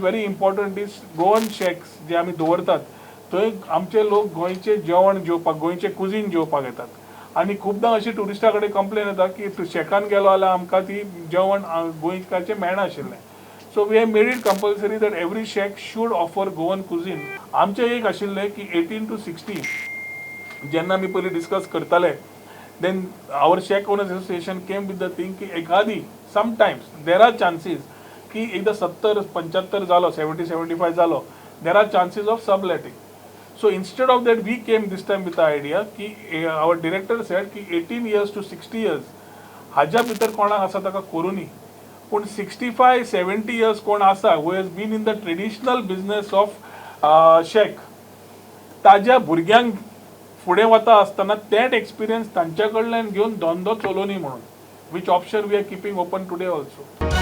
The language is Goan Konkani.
very important is Goan shacks जे आमी दवरतात, थंय आमचे लोक गोंयचे जेवण जेवपाक, गोंयचे कुजीन जेवपाक येतात. आनी खुबदां अशी ट्युरिस्टा कडेन कंप्लेन येता की शॅकान गेलो जाल्यार आमकां ती जेवण गोंयकाराचें मेळनाशिल्लें. So we have made it compulsory that every shack should offer Goan cuisine. आमचें एक आशिल्लें की 18 टू 60 जेन्ना आमी पयलीं डिस्कस करताले, then our shack owners association came with the thing की एखादी समटायम्स there are chances की एकदां 70 75 जालो, 70 75 जालो, there are chances of subletting. So instead of that, we came this time with the idea की our director said की 18 years to 60 years हाज्या भितर कोणाक आसा ताका करुनी, पूण 65 70 इयर्स कोण आसा who has been in the traditional business of shack, ताज्या भुरग्यांक फुडें वता आसतना तेच एक्सपिरियन्स तांच्या कडल्यान घेवन धंदो चलोवनी म्हणून, which option we are keeping open today also.